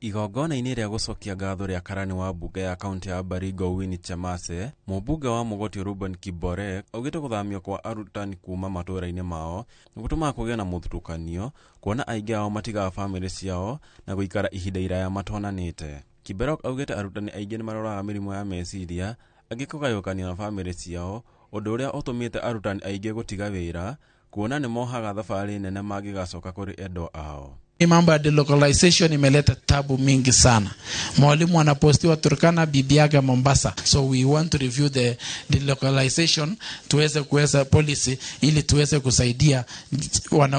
Igongona-inĩ rĩa gũcokia ngatho rĩa karani wa mbunge ya kaunti ya Baringo Winnie Chemase, mũmbunge wa Mogotio Reuben Kiborek augĩte gũthamio kwa arutani kuma matũũra-inĩ mao nĩ gũtũmaga kũgĩe na mũthutũkanio kuona aingĩ ao matigaga bamĩrĩ ciao na gũikara ihinda iraya matonanĩte. Kiborek augĩte arutani aingĩ nĩ marwaraga mĩrimũ ya meciria angĩ kũgayũkanio na bamĩrĩ ciao ũndũ ũrĩa ũtũmĩte arutani aingĩ gũtiga wĩra kuona nĩ mohaga thabarĩ nene mangĩgacoka kũrĩ endwa ao. Hii mambo ya delocalization imeleta tabu mingi sana. Mwalimu anapostiwa Turkana, bibi yake Mombasa. So we want to review the delocalization, tuweze kuweza policy ili tuweze kusaidia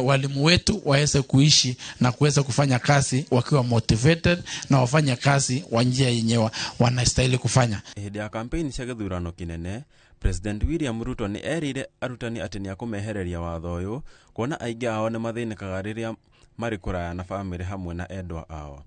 walimu wetu waweze kuishi na kuweza kufanya kazi wakiwa motivated na wafanye kazi kwa njia yenye wanastahili kufanya. Hĩndĩ ya kampeni cia gĩthurano kĩnene, President William Ruto nĩ erĩire arutani atĩ nĩ akũmehereria watho ũyũ kuona aingĩ ao nĩ mathĩnĩkaga rĩrĩa marĩ kũraya na bamĩrĩ hamwe na endwa ao.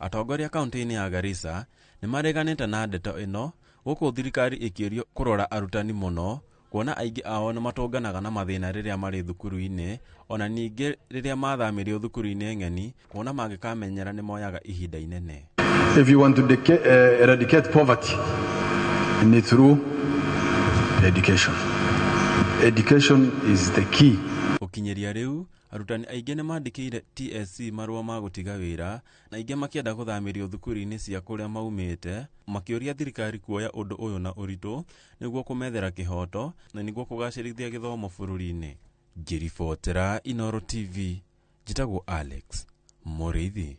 Atongoria kaunti-inĩ ya Garissa nĩ mareganĩte na ndeto ĩno gũkũ thirikari ĩkĩũrio kũrora arutani mũno kuona aingĩ ao nĩ matũnganaga na mathĩna rĩrĩa marĩ thukuru-inĩ ona ningĩ rĩrĩa mathamĩrio thukuru-inĩ ng'eni kuona mangĩkamenyera nĩ moyaga ihinda inene. If you want to eradicate poverty, you need through education. Education is the key. Gũkinyĩria rĩu arutani aingĩ nĩ mandĩkĩire TSC marũa ma gũtiga wĩra na aingĩ makĩenda gũthamĩrio thukuru-inĩ cia kũrĩa maumĩte makĩũria thirikari kuoya ũndũ ũyũ na ũritũ nĩguo kũmethera kĩhoto na nĩguo kũgacĩrithia gĩthomo bũrũri-inĩ. Ngĩribotera Inooro TV, njĩtagwo Alex Mũrĩithi.